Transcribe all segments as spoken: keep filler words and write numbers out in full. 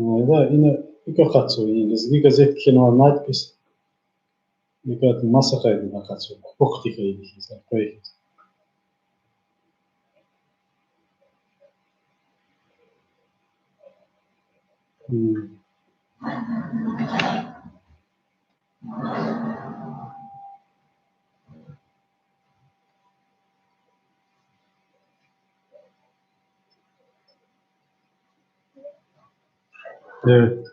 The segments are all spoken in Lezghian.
Да, ина икӀ акъатзава, и Лезги газет кхьенвай надпись. ИкӀ маса къайдада акъатзава, купукьди хьайиди хьиз, элкъвей хьиз. Гьм. Э,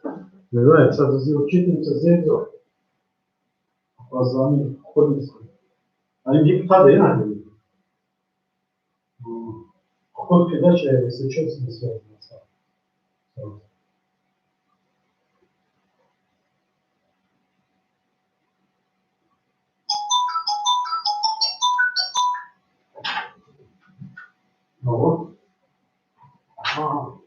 не знаю, кстати, зи учительница зенг зава. Опоздание, ходит. Они депутаты, я надеюсь. М. Ход передачи, если чё, с ней связано, сам. Сам. Алло. Ага.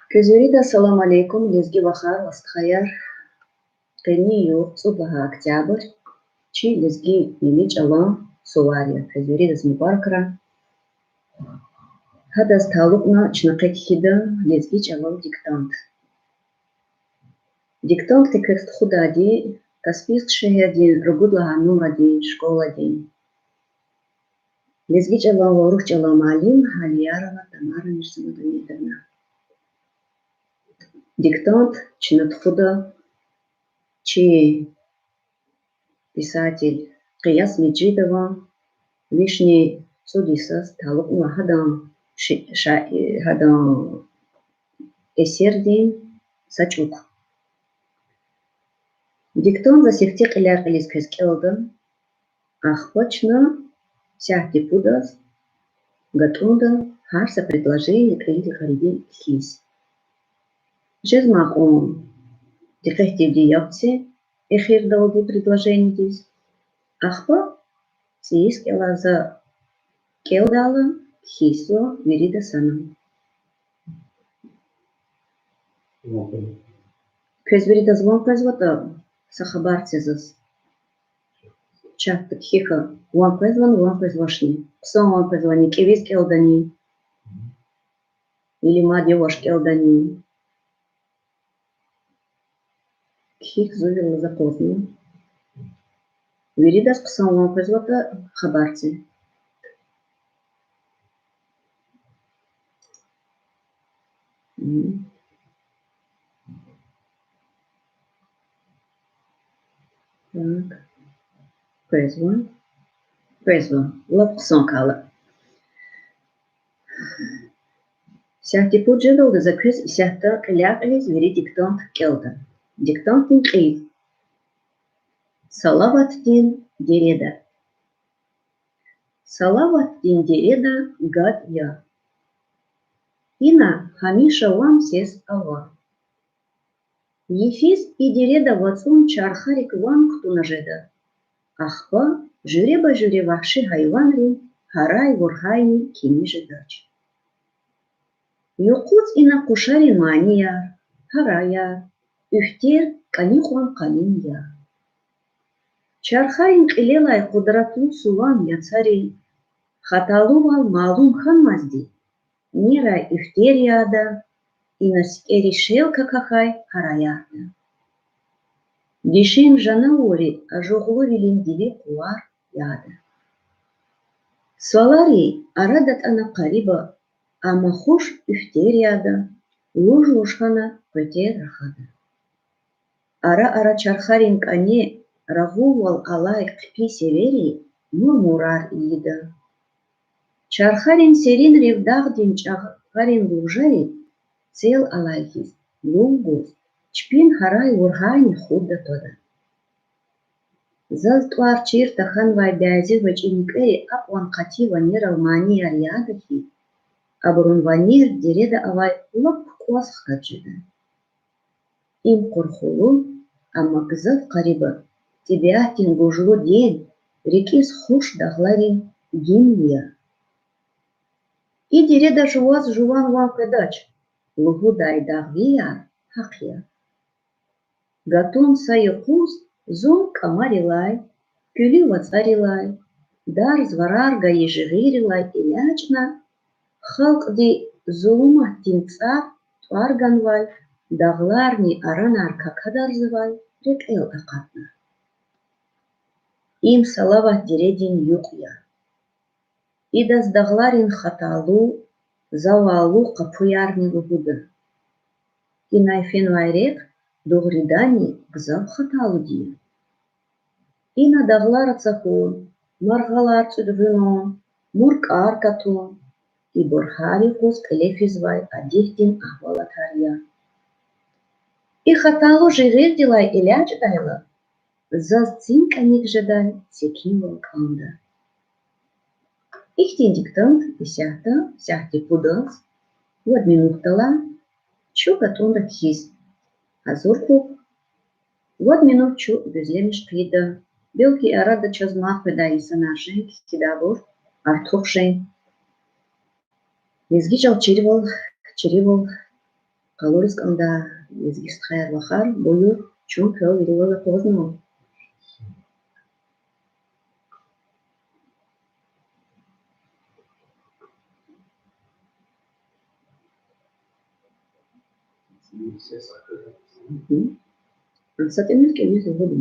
Квез виридаз салам алейкум, лезги вахар ва стхаяр. Къенин югъ цӀуд лагьай октябрь, чи лезги милли чӀалан сувар я. Квез виридаз мубаракрай. Гьадаз талукьна чна къе кхьида лезги чӀалал диктант. Диктантди квехъ тухудайди Каспийск шегьердин ругуд лагьай нумрадин школадин лезги чӀалан ва урус чӀалан муаллим Алиярова Тамара Мирзамагомедовна. Диктант чна тухуда чи писатель Къияс Межидован вишни цӀуд йисаз талукьнавай гьадан ши-, ша-, гьадан эсердин са чӀук. Диктант за сифте кьиляй-кьилиз квез кӀелда, ахпа чна сятди пудаз гатӀунда гьар са предложение кьилди къарибин кхьиз. Жезмай кьван дикъетдивди яб це эхирдалди предложениедиз, ахпа цӀийиз кӀелай за кӀелдайла, кхьиз зун вирида санал. Квез виридаз ван къвезватӀа, са хабар це заз. Чатда кхьихь, ван къвезвани, ван къвезвачни, хъсан ван къвезвани, кӀевиз кӀелдани, или мад яваш кӀелдани. Кхьихь, зун вилиз акъвазна. Виридаз хъсан ван къвезватӀа, хабар це. Так. Къвезва. Къвезва. Лап хъсан кӀела. Сятди пуд жедалди за квез исятда кьиляй-кьилиз вири диктант кӀелда. Диктантдин кьил: Салаватдин дереда. Салаватдин дереда гад я. Ина гьамиша ван сес ава. Йифиз и дереда вацӀун чархарик ван кутуна жеда. Ахпа жуьреба-жуьре вагьши гьайванрин гьарай-вургьайни кими жедач. Юкъуз ина къушарин манияр, гьараяр, уьфтер кӀани кьван къалин я. Чархарин кьилелай къудратлу суван яцари, хаталувал малум хьанмазди, нерай уьфтер яда, ина сикӀери шел какахьай гьараярда. Дишегьли жанавурри ажугълувилин диви къувар яда. Свалари ара датӀана къариба, амма хуш уьфтер яда, вуж-вуж хьана къветер рахада. Ара-ара чархарин кӀане рагъувал алай хъипи севери мурмурар ийида. Чархарин серинрив дагъдин чӀагъарин лувжари, сел алай хьиз, лув гуз, чпин гьарай-вургьайни хурда твада. Заз тӀвар чир тахьанвай бязи гъвечӀи нуькӀвери акьван къати ванерал манияр яда хьи, абурун ванер дереда авай лап кукӀваз хкаж жеда. Им къурхулу, амма гзаф къариба, тӀебиатдин гужлу ден, рикӀиз хуш дагъларин гимн я. И дереда жуваз жуван ван къведач лугьудай дагъвияр гьахъ я. Гатун са юкъуз зун кӀамарилай, куьлуь вацӀарилай, дарз варар гайи жигъирилай элячӀна, халкьди зулуматдин цӀар тӀвар ганвай, дагъларни аранар какадарзавай рекьел акъатна. Им Салават дередин юкь я. Идаз дагъларин хаталу, заваллу къапуярни лугьуда. Инай фенвай рехъ дугъриданни гзаф хаталуди я. Ина дагълар ацахьун, маргъалар цӀуьдгъуьнун, муркӀар катун, ибур гьар юкъуз кьиле физвай адетдин агьвалатар я. И хаталу жигъирдилай элячӀдайла, заз цин кӀаник жедай секинвал кӀанда. Ихьтин диктант исятда сятди пудаз, вад минутдалай чун гатӀунда кхьиз. Гьазур хьухь, вад минут чун гуьзлемиш хъийида, белки арада чаз мад къведай инсанар жен кхьидайбур артух жен. Лезги чӀал чирвал чирвал къалуриз кӀанда, лезги стхаяр, вахар, буюр, чун квел виридалай акъвазнава. Са тӀимил кӀевиз лугьуда.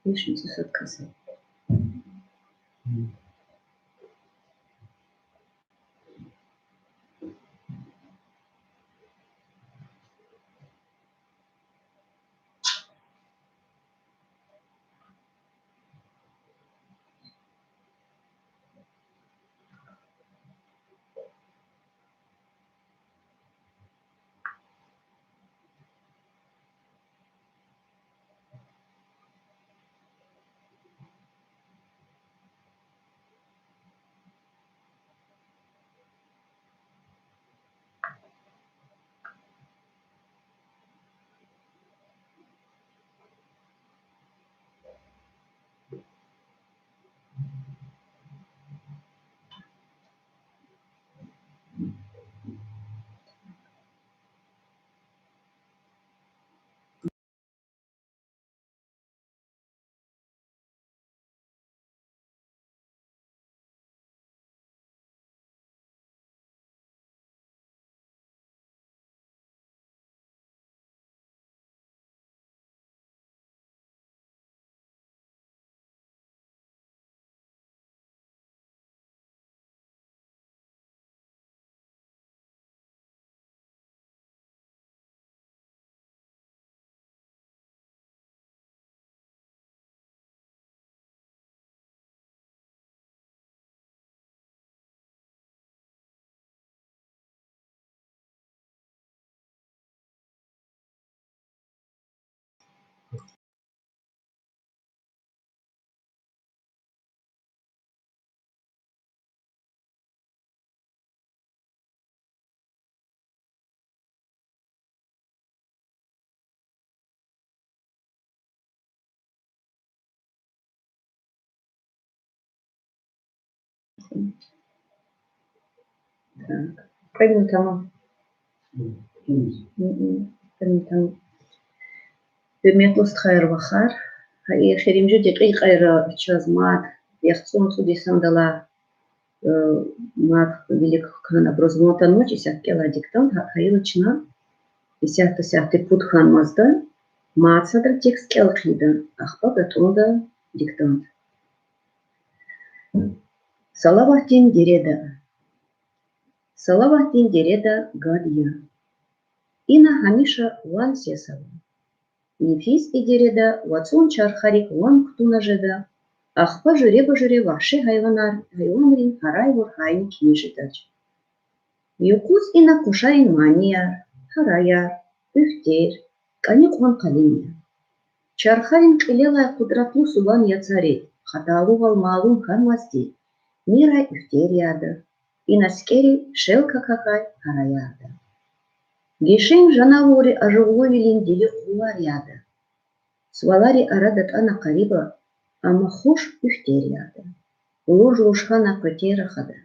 Вишни цӀусад кас. Так. Кьведни тамам. Кьведни тамам. Гьуьрметлу стхаяр, вахар, гьа и эхиримжи декьикьайра чаз мад яхцӀурни цӀуд йисандал алай, э, мад вилик хьана образование атанвач, исятда кӀелай диктант, гьа-, гьайила чна исятда-исятда пуд хьанмазда, мад садра текст кӀел хъийида, ахпа гатӀунда диктант. Салаватдин дереда. Салаватдин дереда гад я. Ина гьамиша ван сес ава. Нефис и дереда вацӀун чархарик ван кутуна жеда, ахпа жуьреба-жуьре вагьши гьайванар, гьайванрин гьарай-вургьайни кхьиз жедач. Юкъуз ина къушарин манияр, гьараяр, уьфтер, кӀани кьван къалин я. Чархарин кьилелай къудратлу суван яцари хаталувал малум хьанмазди, мирай уьфтер яда, ина сикӀери шел какахьай гьараярда. Гишин жанавурри ажугълувилин дили къувар яда. Сувалари ара датӀана къариба, амма хуш уьфтер яда. Луж-луж хьана къветер рахада.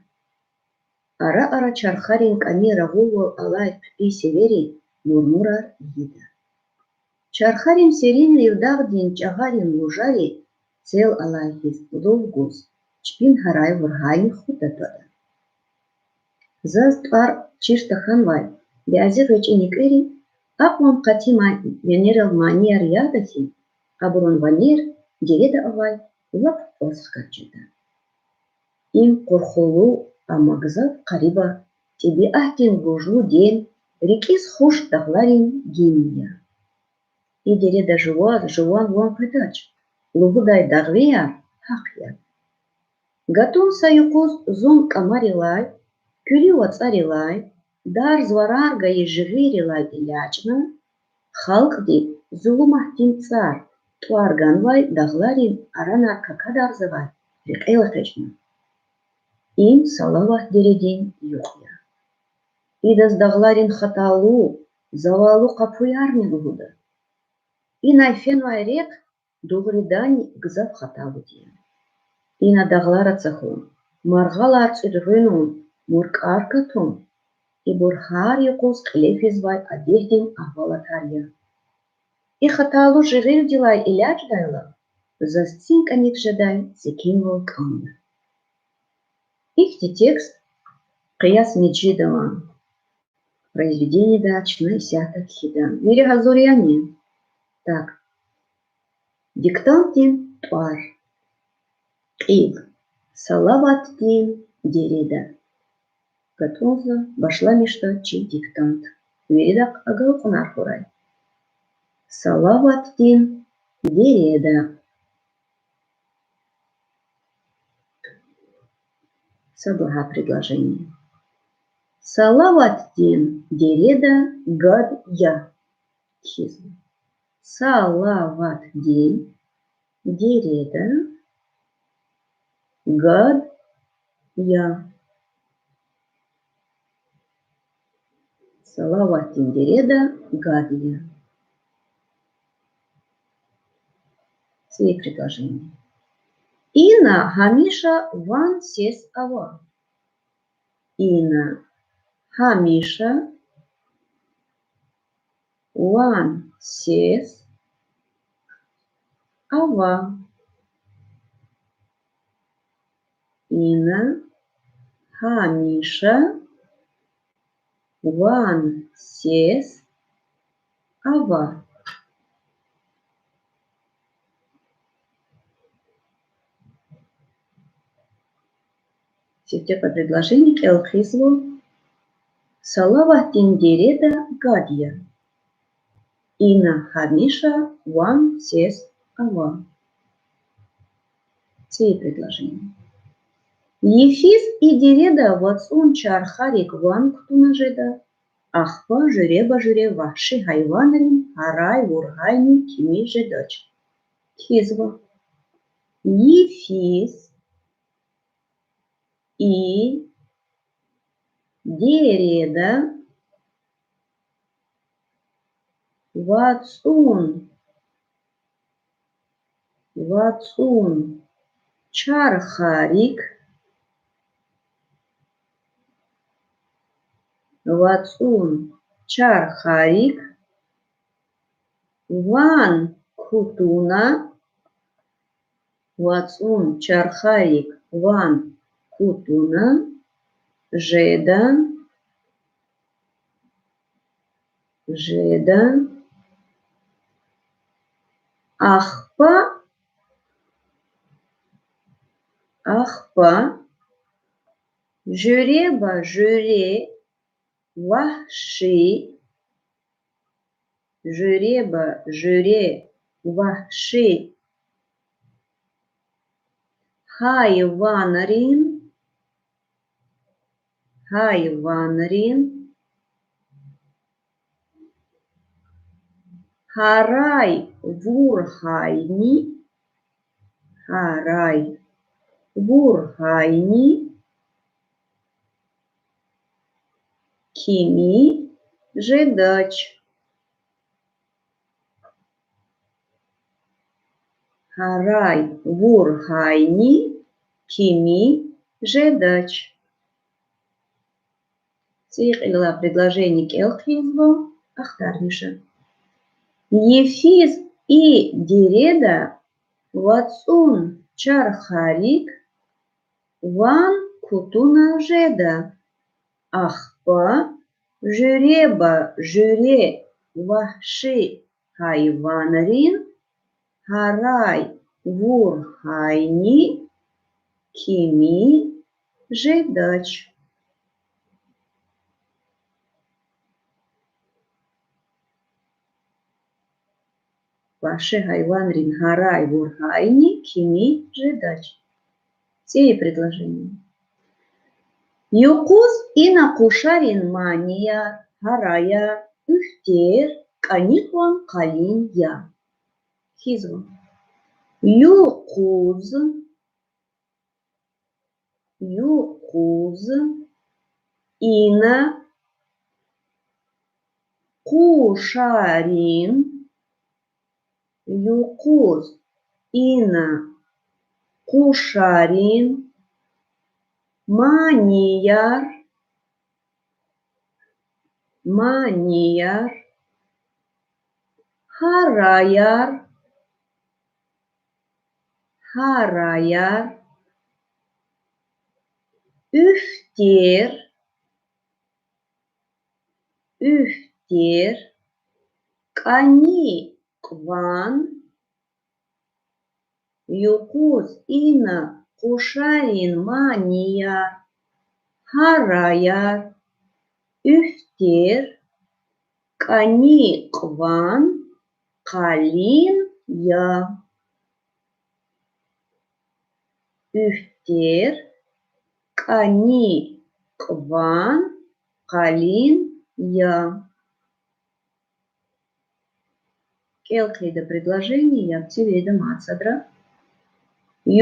Ара-ара чархарин кӀани рагъулвал алай хъипи севери мурмурар ийида. Чархарин серинрив дагъдин чӀагъарин лужари цел алай хьиз лув гуз, чпин гьарай-вургьайни худ татвада. Заз тӀвар чир тахьанвай бязи гъвечӀи нуькӀвери акьван къати ма-, венерал манияр яда хьи, абурун ванер дереда авай лап акьваз хкаж жеда. Им къурхулу, амма гзаф къариба, тӀебиатдин гужлу дем, рикӀиз хуш дагъларин гимн я. И дереда жуваз жуван ван къведач, лугьудай дагъвияр гьахъ я. ГатӀун са юкъуз зун кӀамарилай, куьлуь вацӀарилай, Дар-зварар гайи жигъиррилай элячӀна, халкьди зулуматдин цӀар тӀвар ганвай дагъларин аранар какадарзавай рекьел экъечӀна. Им Салават дередин юкь я. Идаз дагъларин хаталу, завалу къапуярни лугьуда. Инай фенвай рехъ дугъридани гзаф хаталуди я. Ина дагълар ацахьун, маргъалар цӀуьргъуьнун, муркӀар катун, ибур гьар юкъуз кьиле физвай адетдин агьвалатар я. И хаталу жигъирдилай элячӀдайла, заз цин кӀаник жедай секинвал кӀанда. Ихьтин текст Къияс Межидован произведениеда чна исятда кхьида. Вири гьазур яни? Так. Диктантдин тӀвар. Кьил: Салаватдин дереда. ГатӀунзава, башламишда чи диктант. Виридахъ агалкьунар хьурай. Салаватдин дереда. Сад лагьай предложение. Салаватдин дереда гад я. Кхьизва. Салаватдин дереда гад я. Салаватдин дереда гад я. Ци предложение. Ина гьамиша ван сес ава. Ина гьамиша ван сес ава. Ина гьамиша ван сес ава. Сифте кьве предложение кӀел хъийизва. Салаватдин дереда гад я. Ина гьамиша ван сес ава. Ци предложение. Йифиз и дереда вацӀун чархарик ван кутуна жеда, ахпа жуьреба-жуьре вагьши гьайванрин гьарай-вургьайни кими жедач. Кхьизва. Йифиз и дереда вацӀун, вацӀун чархарик, вацӀун чархарик ван кутуна, вацӀун чархарик ван кутуна жеда, жеда, ахпа, ахпа жуьреба-жуьре вагьши, жуьреба-жуьре вагьши гьайванрин, гьайванрин гьарай-вургьайни, гьарай-вургьайни кими жедач. Гьарай-вургьайни кими жедач. Ци кьилелай предложение кӀел хъийизва, ахтармиша. Йифиз и дереда вацӀун чархарик ван кутуна жеда, ахпа жуьреба-жуьре вагьши гьайванрин гьарай-вургьайни кими жедач. Вагьши гьайванрин гьарай-вургьайни кими жедач. Ци предложение. Юкъуз ина къушарин манияр, гьараяр, уьфтер кӀани кьван къалин я. Хьизва. Юкъуз, юкъуз ина къушарин, юкъуз ина къушарин манияр, манияр, гьараяр, гьараяр, уьфтер, уьфтер кӀани кьван, юкъуз ина къушарин манияр, гьараяр, уьфтер кӀани кьван къалин я. Уьфтер кӀани кьван къалин я. КӀел хъийида предложение, яб це вирида мад садра.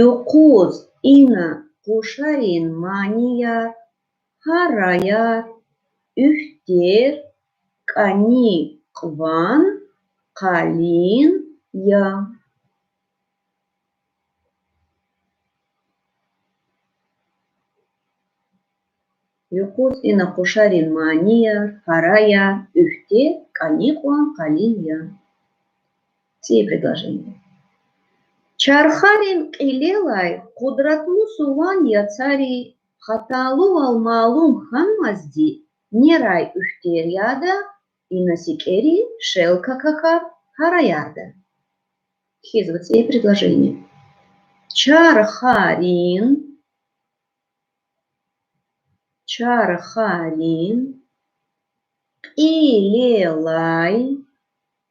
Юкъуз ина къушарин манияр, гьараяр, уьфтер кӀани кьван къалин я. Юкъуз ина къушарин манияр, гьараяр, уьфтер кӀани кьван къалин я. Ци предложение. Чархарин кьилелай къудратлу суван яцари хаталувал малум хьанмазди нерай уьфтер яда, ина сикӀери шел какахар гьараярда. Хьизва ци предложение. Чархарин, чархарин кьилелай,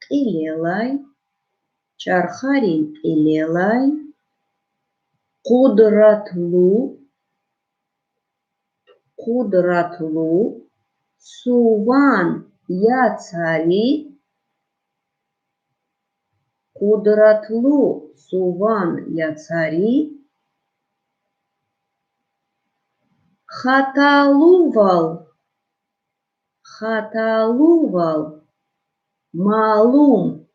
кьилелай, чархарин кьилелай къудратлу, къудратлу суван яцари, къудратлу суван яцари хаталувал, хаталувал малум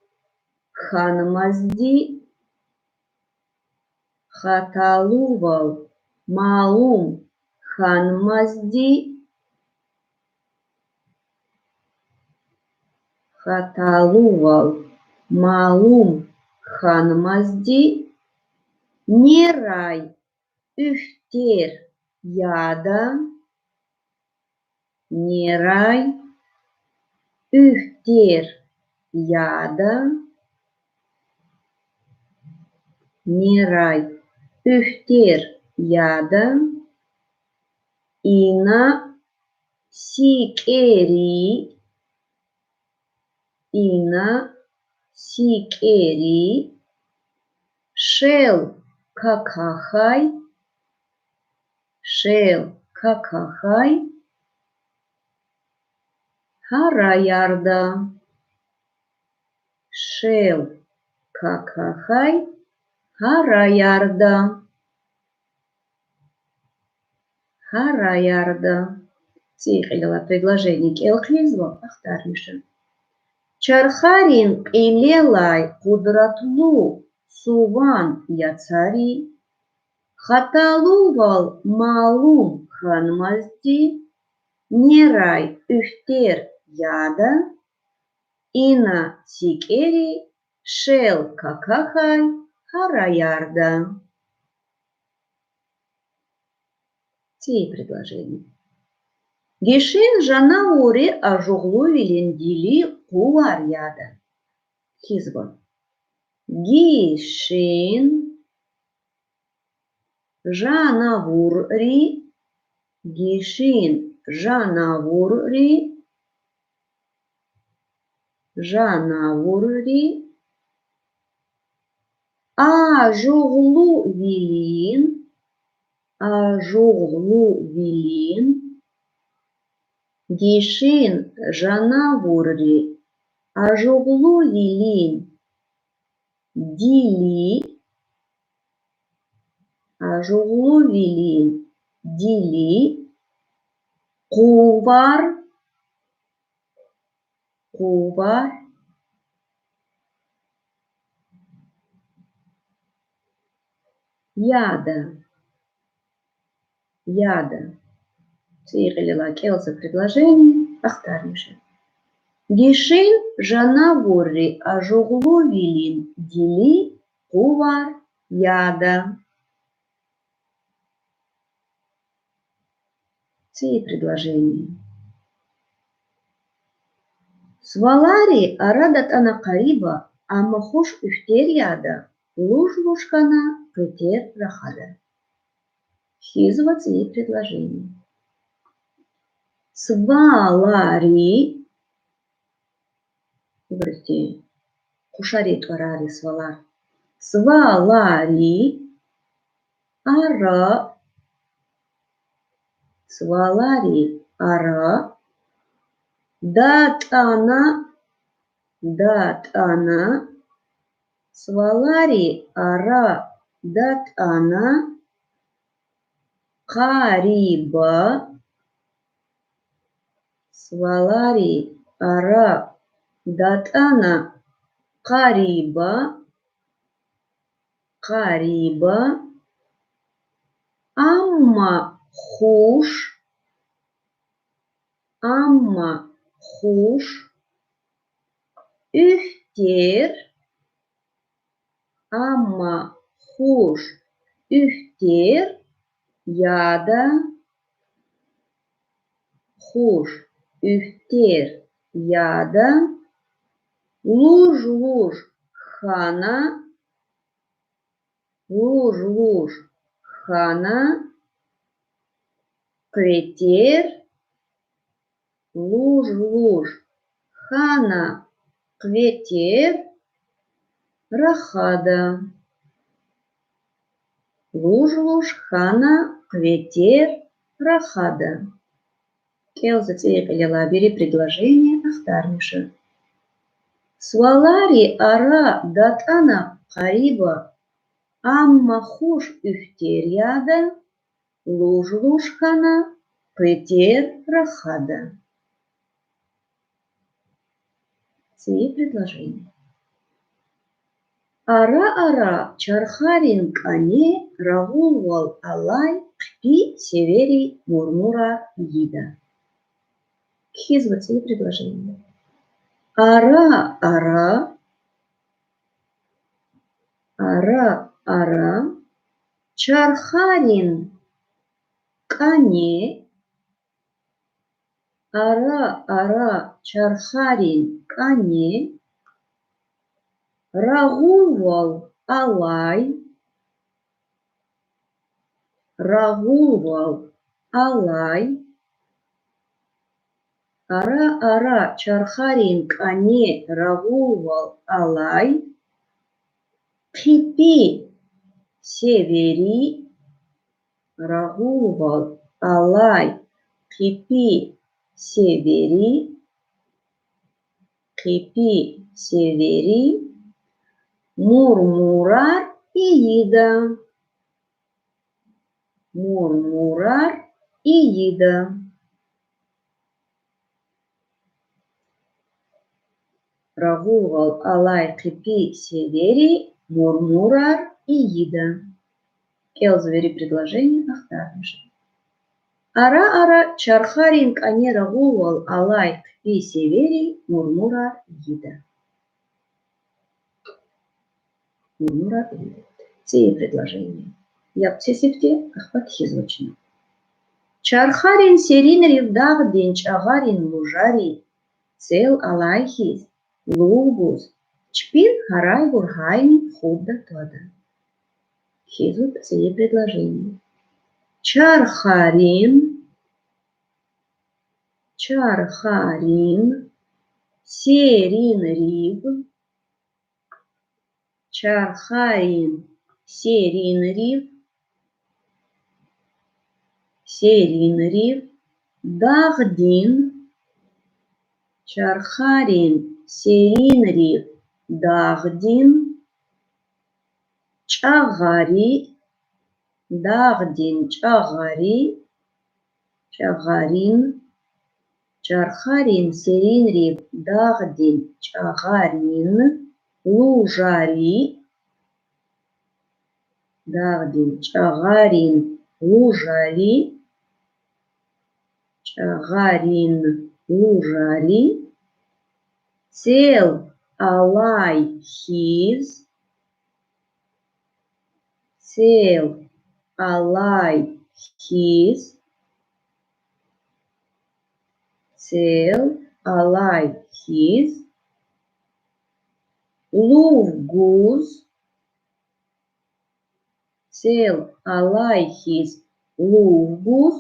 хьанмазди, хаталувал малум хьанмазди, хаталувал малум хьанмазди нерай уьфтер яда, нерай уьфтер яда, нерай уьфтер яда, ина сикӀери, ина сикӀери шел какахьай, шел какахьай гьараярда, шел какахьай гьараярда. Гьараярда. Ци кьилелай предложение кӀел хъийизва, ахтармиша. Чархарин кьилелай къудратлу суван яцари хаталувал малум хьанмазди нерай уьфтер яда, ина сикӀери шел какахьай гьараярда. Ци предложение. Гишин жанавурри ажугълувилин гили къувар яда. Хьизва. Гишин жанавурри, гишин жанавурри, жанавурри ажугълувилин, ажугълувилин, гишин жанавурри, ажугълувилин дили, ажугълувилин дили къувар, къувар яда, яда. ЦӀийи кьилелай кӀелзава предложение, ахтармиша. Гишин жанавурри ажугълувилин дили къувар яда. ЦӀийи предложение. Свалари ара датӀана къариба, амма хуш уьфтер яда, луж-луж хьана, къветер рахада. Кхьизва цӀийи предложение. Свалари, ибуру хьтин къушарин тӀварар я свалар. Свалари ара, свалари ара датӀана, датӀана, свалари ара датӀана къариба, свалари ара датӀана къариба, къариба, амма хуш, амма хуш уьфтер, амма хуш уьфтер яда, хуш уьфтер яда, луж-луж хьана, луж-луж хьана, къветер, луж-луж хьана, къветер рахада. Луж-луж хьана, къветер рахада. КӀелзава цӀийи кьилелай вири предложение, ахтармиша. Свалари ара датӀана къариба, амма хуш уьфтер яда, луж-луж хьана, къветер рахада. ЦӀийи предложение. Ара-ара чархарин кӀане рагъулвал алай хъипи севери мурмурар ийида. Кхьизва цӀийи предложение. Ара-ара, ара-ара чархарин кӀане, ара-ара чархарин кӀане рагъулвал алай, рагъулвал алай, ара-ара чархарин кӀане рагъулвал алай хъипи севери, рагъулвал алай хъипи севери, хъипи севери мурмурар ийида. Мурмурар ийида. Рагъулвал алай хъипи севери мурмурар ийида. КӀелзава вири предложение, ахтармиша. Ара-ара чархарин кӀане рагъулвал алай хъипи севери мурмурар ийида. Мурмурар ийида. ЦӀийи предложение. Япси сифте ахпа кхьизва чна. Чархарин серинрив дагъдин чӀагъарин лужари цел алай хьиз, лув гуз, чпин гьарайбур гьайни хурда твада. Кхьизва цӀийи предложение. Чархарин, чархарин серинрив, чархарин серинрив серинрив, дагъдин, чархарин серинрив, дагъдин, чӀагъари, дагъдин чӀагъари, чӀагъарин, чархарин серинрив, дагъдин чӀагъарин лужари, дагъдин чӀагъарин лужари, чӀагъарин лужари, цел алай хьиз, цел алай хьиз, цел алай хьиз, лув гуз, цел алай хьиз лув гуз,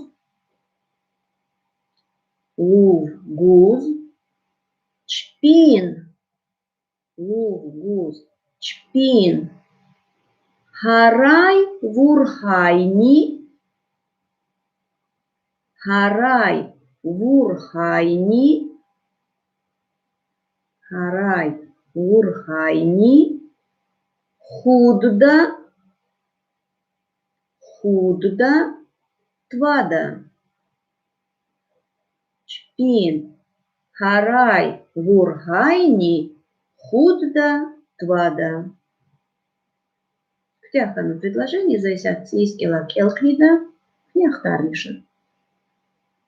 лув гуз, чпин, лув гуз, чпин, гьарай вургьайни, гьарай вургьайни, гьарай вургьайни, худда, худда, твада. Чпин, гьарай вургьайни, худда, твада. Куьтягь хьанва предложение, за исятда цӀийи кӀелай кӀел хъийида, куьне ахтармиша.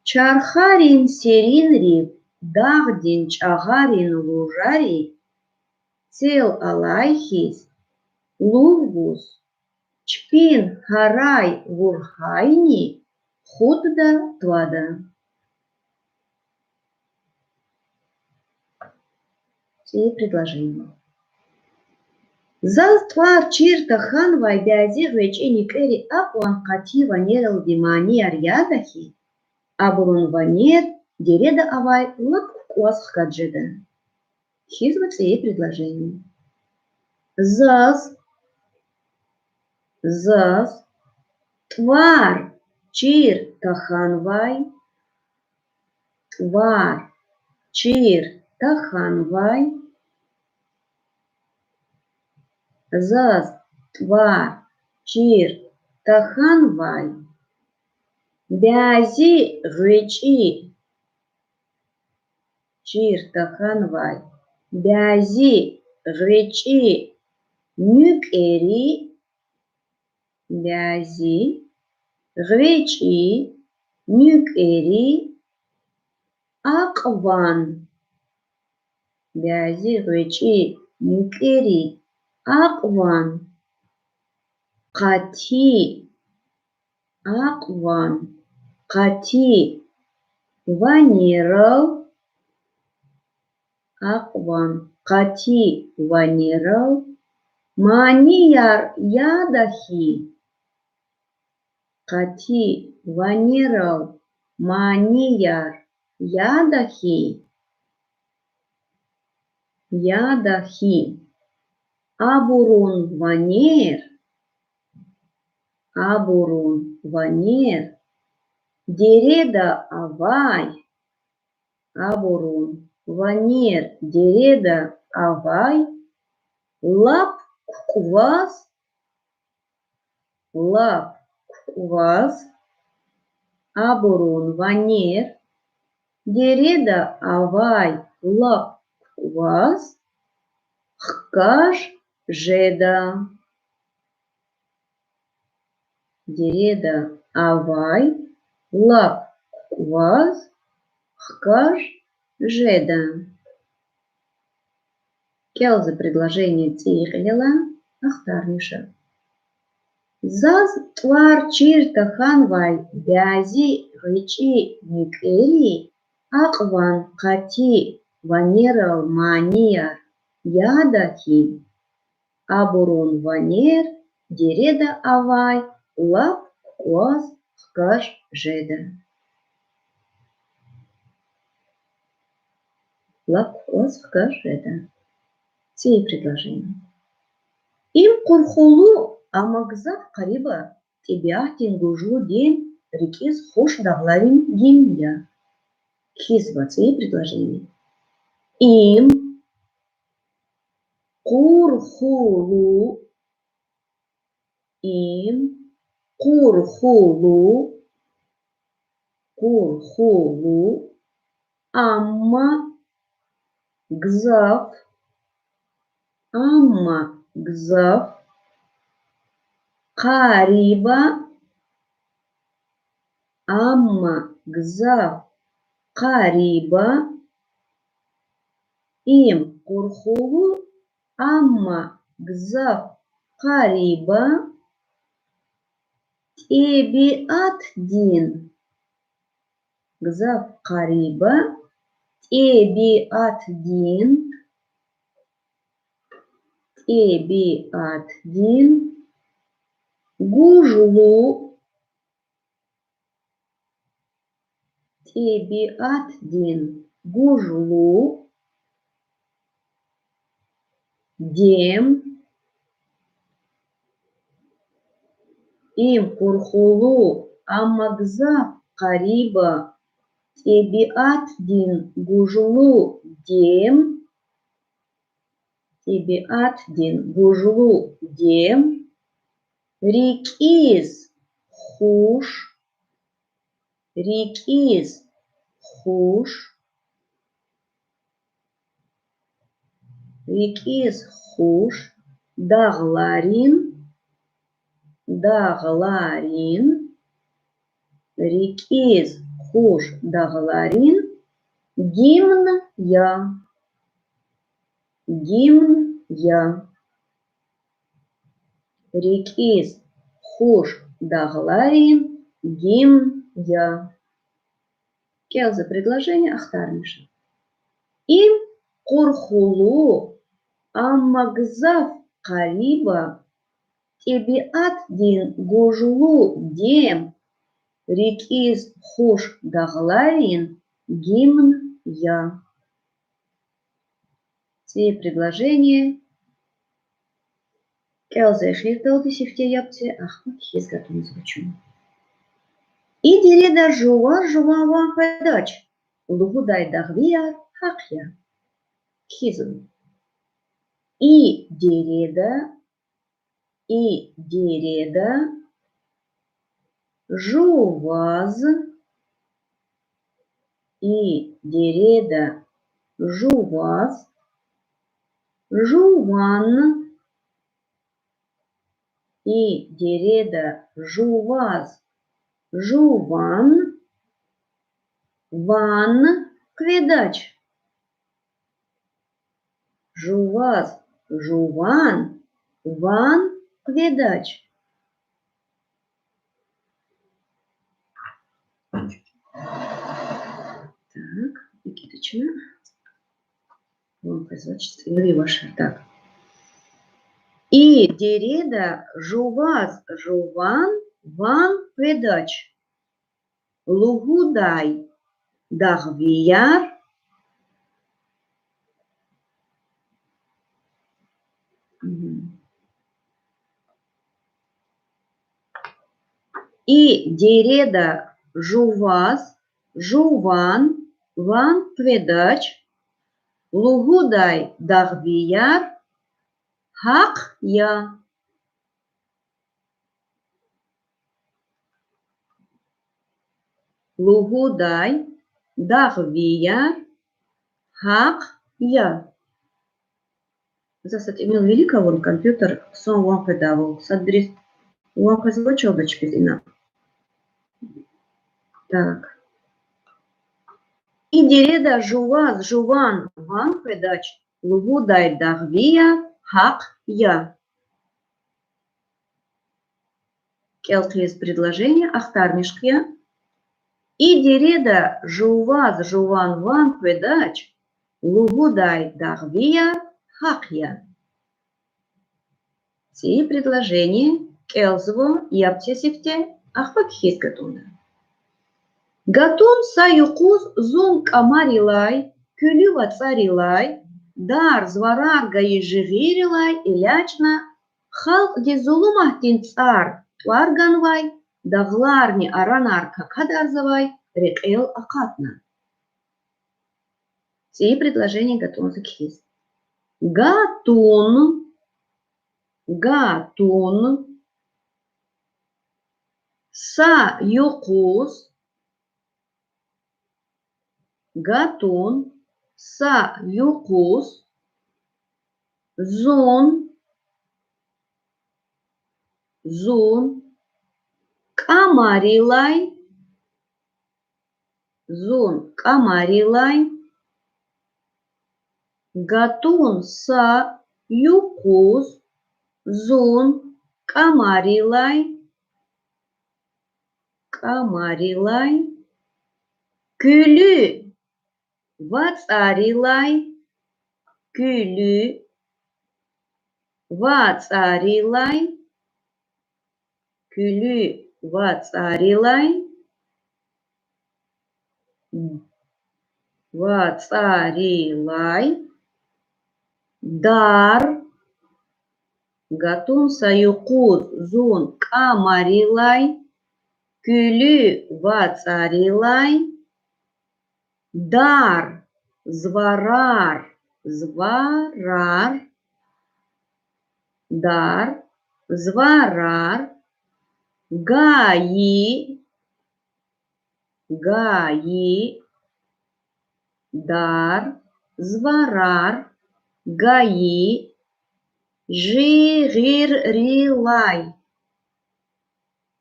Чархарин серинрив, дагъдин чӀагъарин лужари, цел алай хьиз, лув гуз, чпин, гьарай вургьайни, худда, твада. Ци предложение. Заз тӀвар чир тахьанвай бязи гъвечӀи нуькӀери акьван къати ванералди манияр яда хьи, абурун ванер дереда авай лап кукӀваз хкаж жеда. Кхьизва цӀийи предложение. Заз, заз тӀвар чир тахьанвай, тӀвар чир тахьанвай, заз тӀвар чир тахьанвай бязи гъвечӀи, чир тахьанвай бязи гъвечӀи нуькӀери, бязи гъвечӀи нуькӀери акьван, бязи гъвечӀи нуькӀери акьван къати, акьван къати ванерал, акьван къати ванерал манияр яда хьи, къати ванерал манияр яда хьи, яда хьи, абурун ванер, абурун ванер дереда авай, абурун ванер дереда авай лап кукӀваз, лап кукӀваз, абурун ванер дереда авай лап кукӀваз хкаж жеда. Дереда авай лап кукӀваз хкаж жеда. КӀелза предложение цӀийи кьилелай, ахтармиша. Заз тӀвар чир тахьанвай бязи гъвечӀи нуькӀери акьван къати ванерал манияр яда хьи, абурун ванер дереда авай лап кукӀваз хкаж жеда. Лап кукӀваз хкаж жеда. Ци предложение. Им къурхулу, амма гзаф къариба тӀебиатдин гужлу дем рикӀиз хуш дагъларин гимн я. Кхьизва цӀийи предложение. Им къурхулу, им къурхулу, къурхулу, амма гзаф, амма гзаф, къариба, амма гзаф, къариба, им къурхулу, амма гзаф къариба, тӀебиатдин, гзаф къариба, тӀебиатдин, тӀебиатдин гужлу, тӀебиатдин гужлу дем, им къурхулу, амма гзаф къариба, тӀебиатдин гужлу дем, тӀебиатдин гужлу дем, рикӀиз хуш, рикӀиз хуш, рикӀиз хуш дагъларин, дагъларин, рикӀиз хуш дагъларин гимн я, гимн я. РикӀиз хуш дагъларин гимн я. КӀелзава предложение, ахтармиша. Им къурхулу, амма гзаф къариба, тӀебиатдин гужлу дем, рикӀиз хуш дагъларин гимн я. Ци предложение кӀелзава эхирдалди сифте яб це, ахпа кхьиз гатунзава чун. И дереда жуваз жуван ван къведач, лугьудай дагъвияр гьахъ я. Кхьизва. И дереда, и дереда жуваз, и дереда жуваз жуван, и дереда жуваз жуван ван къведач. Жуваз жуван ван къведач. Так, икӀ течна. Ван къвезвач, цӀийи вашар, так. И дереда жуваз жуван ван къведач. Лугьудай дагъвияр. Мгм. И дереда жуваз жуван ван къведач, лугьудай дагъвияр гьахъ я. Лугьудай дагъвияр гьахъ я. За са тӀимил вилик авун, компьютер хъсан ван къведайвал. Садбуруз ван къвезвач чалда чпиз ина. Так. И дереда жуваз жуван ван къведач, лугьудай дагъвияр гьахъ я. КӀел хъийиз предложение, ахтармиш хъия. И дереда жуваз жуван ван къведач, лугьудай дагъвияр гьахъ я. Ци предложение кӀелзава, яб це сифте, ахпа кхьиз гатӀунда. Гатун са юкъуз зун кӀамарилай, куьлуь вацӀарилай, дар-зварар гайи жигъирилай элячӀна, халкьдиз зулуматдин цӀар тӀвар ганвай, дагъларни аранар какадарзавай рекьел акъатна. ЦӀийи предложение гатӀунзава кхьиз. Гатун, гатун, са юкъуз, гатун, са юкъуз, зун, зун, кӀамарилай, зун кӀамарилай, гатун са юкъуз, зун кӀамарилай, кӀамарилай, куьлуь вацӀарилай, куьлуь вацӀарилай, куьлуь вацӀарилай, вацӀарилай, дар, гатун са юкъуз, зун кӀамарилай, куьлуь вацӀарилай, дар, зварар, зварар, дар, зварар, гайи, гайи, дар, зварар, гайи, жигъиррилай,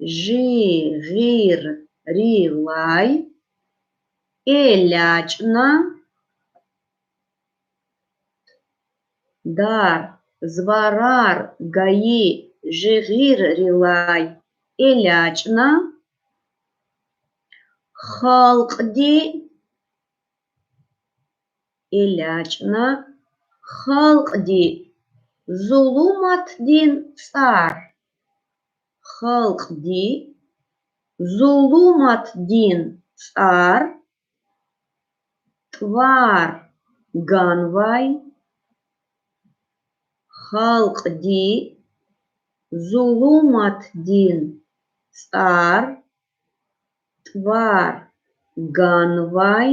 жигъиррилай, элячӀна, дар, зварар, гайи, жигъиррилай, элячӀна, халкьди, элячӀна, халкьди зулуматдин цӀар, халкьди зулуматдин цӀар, тӀвар ганвай, халкьди зулуматдин цӀар, тӀвар ганвай,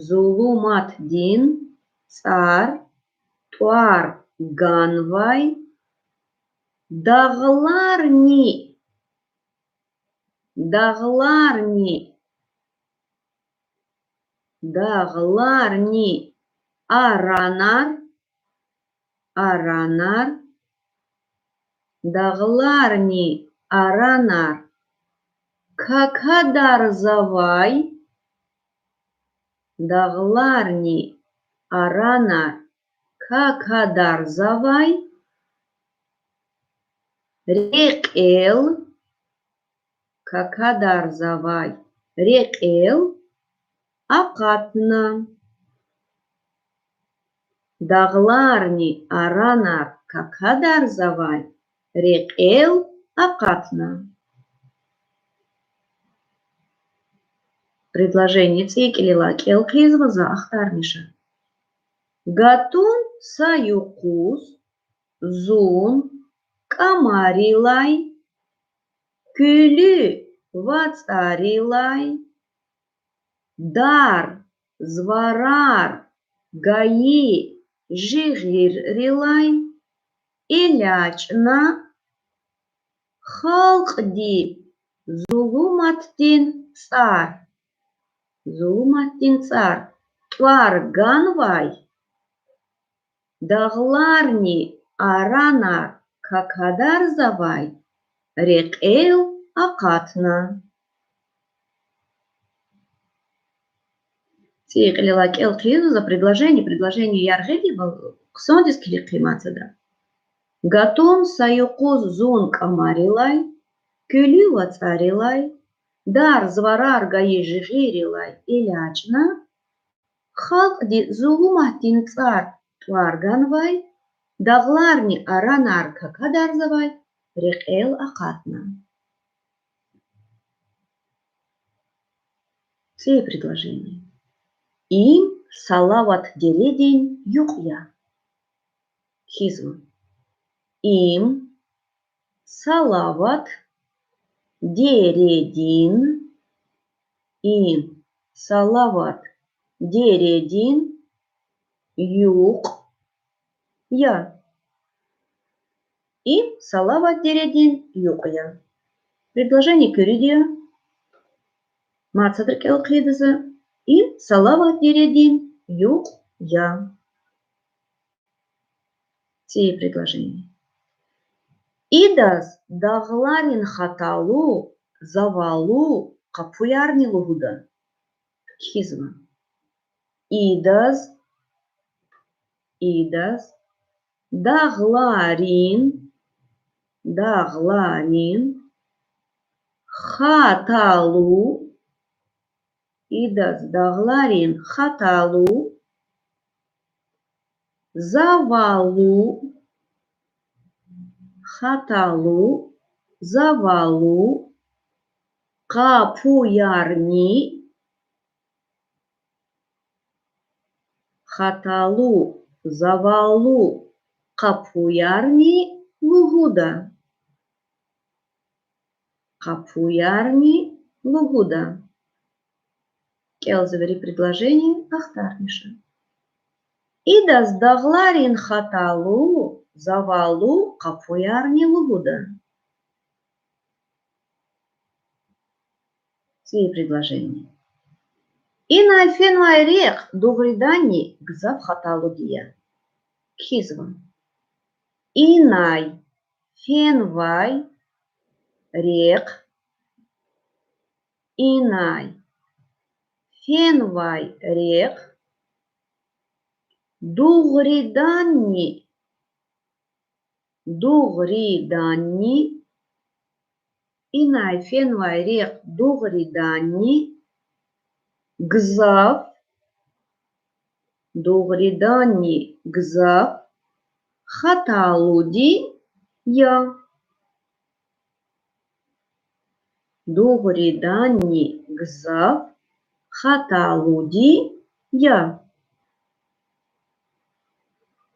зулуматдин цӀар, тӀвар ганвай, дагъларни, дагъларни, дагъларни аранар, аранар, дагъларни аранар какадарзавай, дагъларни аранар какадарзавай рекьел, какадарзавай рекьел акъатна. Дагъларни аранар какадарзавай рекьел акъатна. Предложение цӀийи кьилелай кӀел хъийизва, за ахтармиша. Гатун са юкъуз, зун кӀамарилай, куьлуь вацӀарилай, дар, зварар, гайи, жигъиррилай элячӀна халкьди зулуматдин цӀар, зулуматдин цӀар тӀвар ганвай, дагъларни аранар какадарзавай рекьел акъатна. ЦӀийи кьилелай кӀел хъийизва за предложение, предложение яргъидайвал хъсандиз килиг хъийиматзава. Гатун са юкъуз, зун кӀамарилай, куьлуь вацӀарилай, дар, зварар, гайи, жигъиррилай элячӀна халкьди зулуматдин цӀар тӀвар ганвай, дагъларни аранар какадарзавай рекьел акъатна. ЦӀийи предложение. Им Салават деридин юкь я. Хьизва. Им Салават дередин, им салават дередин юкь я. Им салават дередин юкь я. Предложение куьруьд я. Мад садра кӀел хъийида за. Им салават дередин юкь я. Ци предложение. Идаз дагъларин хаталу, завалу къапуярни лугьуда. Кхьизва. Идаз, идаз дагъларин, дагъларин хаталу, идаз дагъларин хаталу, завалу, хаталу, завалу къапуярни, хаталу, завалу къапуярни лугьуда. Къапуярни лугьуда. КӀелзава вири предложение, ахтармиша. Идаз дагъларин хаталу, завалу къапуярни лугьуда. Ци предложение. Инай фенвай рехъ дугъриданни гзаф хаталуди я. Кхьизва. Инай фенвай рехъ, инай фенвай рехъ дугъриданни, дугъриданни, инай фенвай рехъ дугъриданни гзаф, дугъриданни гзаф хаталуди я. Дугъриданни гзаф хаталуди я.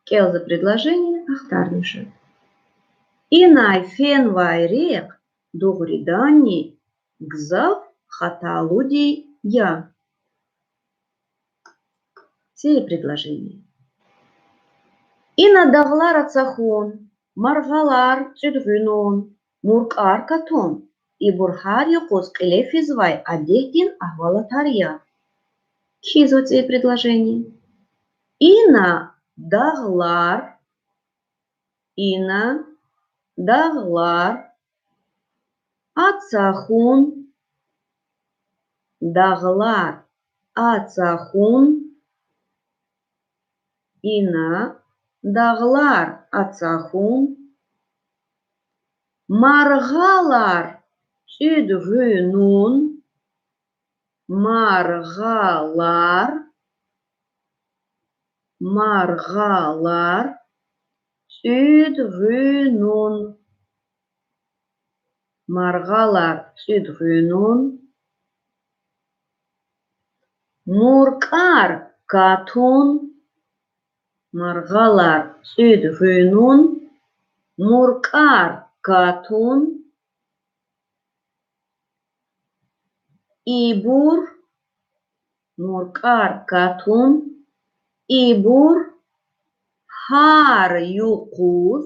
КӀелзава предложение, ахтармиша. Инай фенвай рехъ дугъриданни гзаф хаталуди я. Ци предложение. Ина дагълар ацахьун, маргъалар цӀуьд гъуьнун, муркӀар катун, ибур гьар юкъуз кьиле физвай адетдин агьвалатар я. Кхьизва ци предложение. Ина дагълар, ина дагълар ацахьун, дагълар ацахьун, ина дагълар ацахьун, маргъалар цӀуьд гъуьнун, маргъалар, маргъалар цӀуьд гъуьнун, маргъалар цӀуьд гъуьнун, муркӀар катун, маргъалар цӀуьд гъуьнун, муркӀар катун, ибур, муркӀар катун, ибур гьар юкъуз,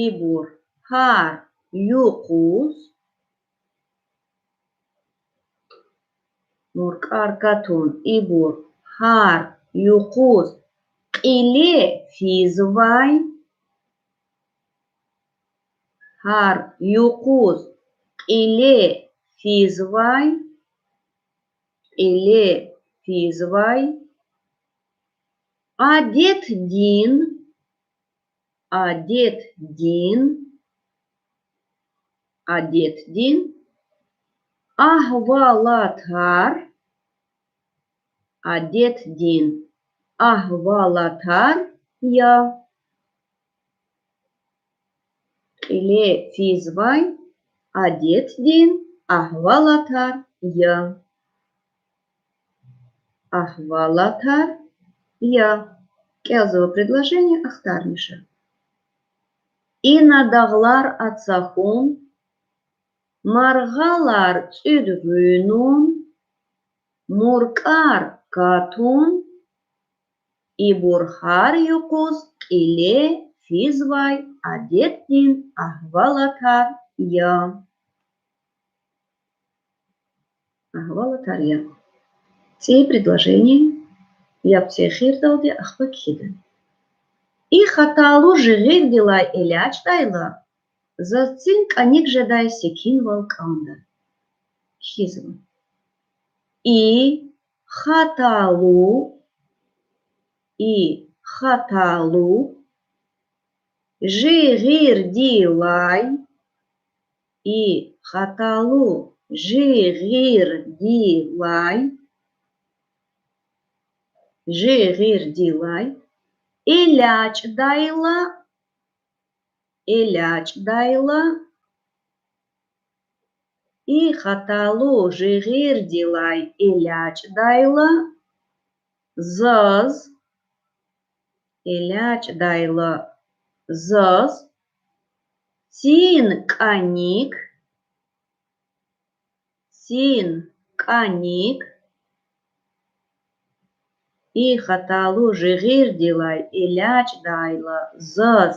ибур гьар юкъуз, муркӀар катун, ибур гьар юкъуз кьиле физвай, гьар юкъуз кьиле физвай, кьиле физвай, адетдин, адетдин, адетдин агьвалатар, адетдин агьвалатар я. Кьиле физвай адетдин агьвалатар я. Агьвалатар я. КӀелзава предложение, ахтармиша. Ина дагълар ацахьун, маргъалар цӀуьд гъуьнун, муркӀар катун, ибур гьар юкъуз кьиле физвай адетдин агьвалатар я. Агьвалатар я. ЦӀийи предложение, яб цӀийи эхирдалди, ахпа кхьида. И хаталу жигъирдилай элячӀдайла, заз цин кӀаник жедай секинвал кӀанда. Кхьизва. И хаталу, и хаталу жигъирдилай, и хаталу жигъирдилай, жигъирдилай элячӀдайла, элячӀдайла, и хаталу жигъирдилай элячӀдайла, заз, элячӀдайла заз, цин кӀаник, цин кӀаник, и хаталу жигъирдилай элячӀдайла заз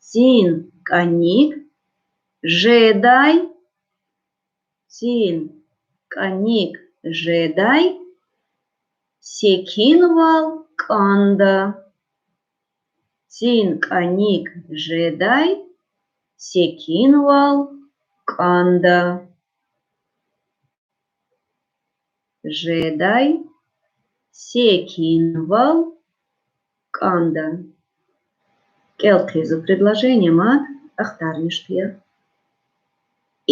цин кӀаник жедай, цин кӀаник жедай секинвал кӀанда. Цин кӀаник жедай секинвал кӀанда. Жедай секинвал кӀанда. КӀел хъийизва предложение мад, ахтармиш хъия.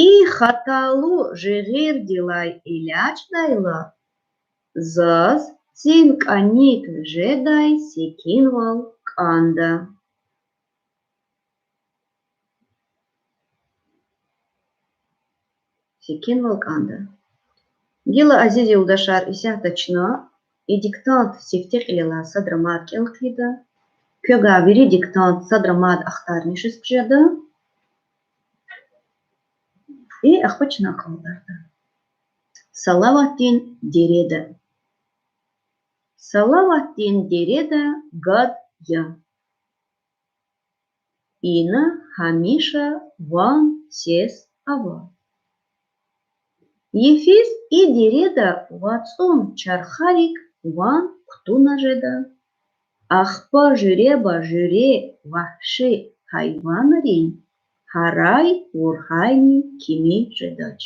И хаталу жигъирдилай элячӀдайла, заз цин кӀаник жедай секинвал кӀанда. Секинвал кӀанда. Гила, азиз юлдашар, исятда чна и диктант сифте кьилелай садра мад кӀел хъийида. Квевай вири диктант садра мад ахтармишиз хъжеда. И ахпа чна акьалтӀарда. Салаватдин дереда. Салаватдин дереда гад я. Ина гьамиша ван сес ава. Йифиз и дереда вацӀун чархарик ван кутуна жеда. Ахпа жуьреба-жуьре вагьши гьайванрин гьарай-вургьайни кими жедач.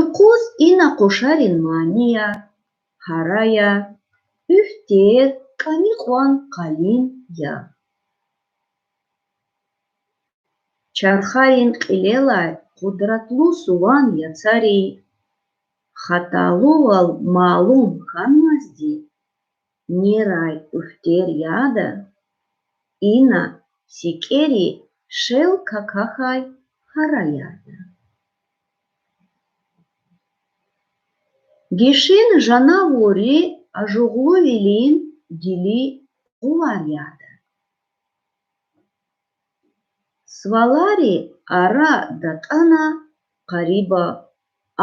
Юкъуз ина къушарин манияр: гьараяр, уьфтер, кӀани кьван къалин я. Чархарин кьилелай къудратлу суван яцари, хаталувал малум хьанмазди, нерай уьфтер яда, ина сикӀери шел какахьай гьара яда. Гишин жанавурри ажугълувилин гили къувар яда. Свалари ара датӀана къариба,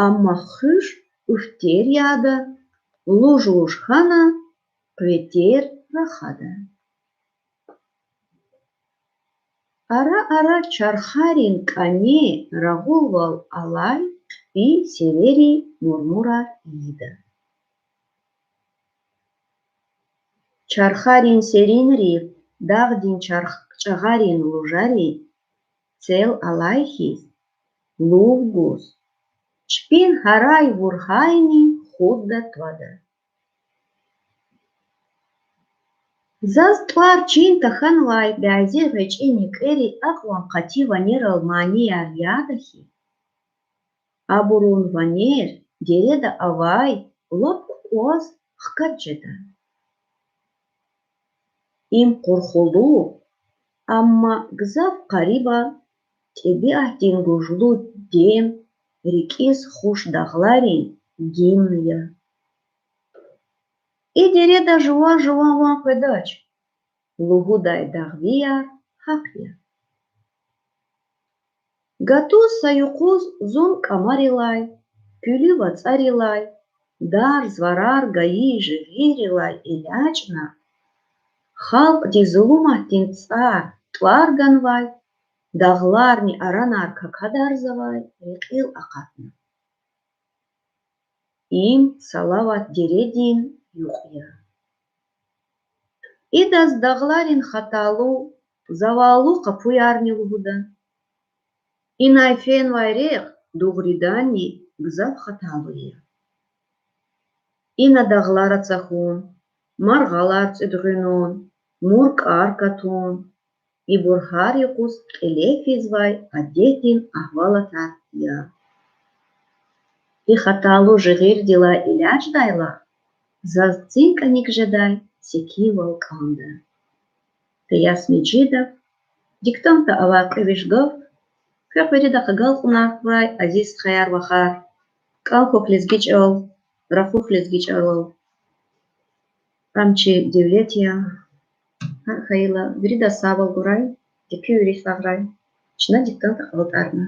амма хуьш уьфтер яда, луж-луж хьана, къветер рахада. Ара-ара чархарин кӀане рагъувал алай хъипи серери мурмурар ийида. Чархарин серинрив дагъдин чарх-, чӀагъарин лужари цел алай хьиз лув гуз, чпин гьарай-вургьайни худда твада. Заз тӀвар чин тахьанвай бязи гъвечӀи нуькӀвери акьван къати ванерал манияр яда хьи, абурун ванер дереда авай лап кукӀваз хкаж жеда. Им къурхулу, амма гзаф къариба тӀебиатдин гужлу дем, рикӀиз хуш дагъларин гимн я. И дереда жува-жуван ван къведач, лугьудай дагъвияр гьахъ я. Гатуз са юкъуз зун кӀамарилай, пуьлуь вацӀарилай, дар-зварар гайи жигъиррилай элячӀна, халкьди зулуматдин цӀар тӀвар ганвай, дагъларни аранар какадарзавай рекьил акъатна. Им Салават дередин юкь я. Идаз дагъларин хаталу, заваллу къапуярни лугьуда. Инай фенвай рехъ дугъриданни гзаф хаталу я. Ина дагълар ацахьун, маргъалар цӀуьдгъуьнун, муркӀар катун, ибур гьар юкъуз кьиле физвай адетдин агьвалатар я. И хаталу жигъирдилай элячӀдайла, заз цин кӀаник жедай секинвал кӀанда. Къияс Межидов, диктантда авай кьве виш гаф. Квехъ виридахъ агалкьунар хьурай, азиз стхаяр-вахар. КӀан хьухь лезги чӀал, рахух лезги чӀалал. Ам чи девлет я. Гьакӏ хьайила, виридаз сагъвал гурай, дикъи вири сагърай. Чна диктант акьалтӏарна.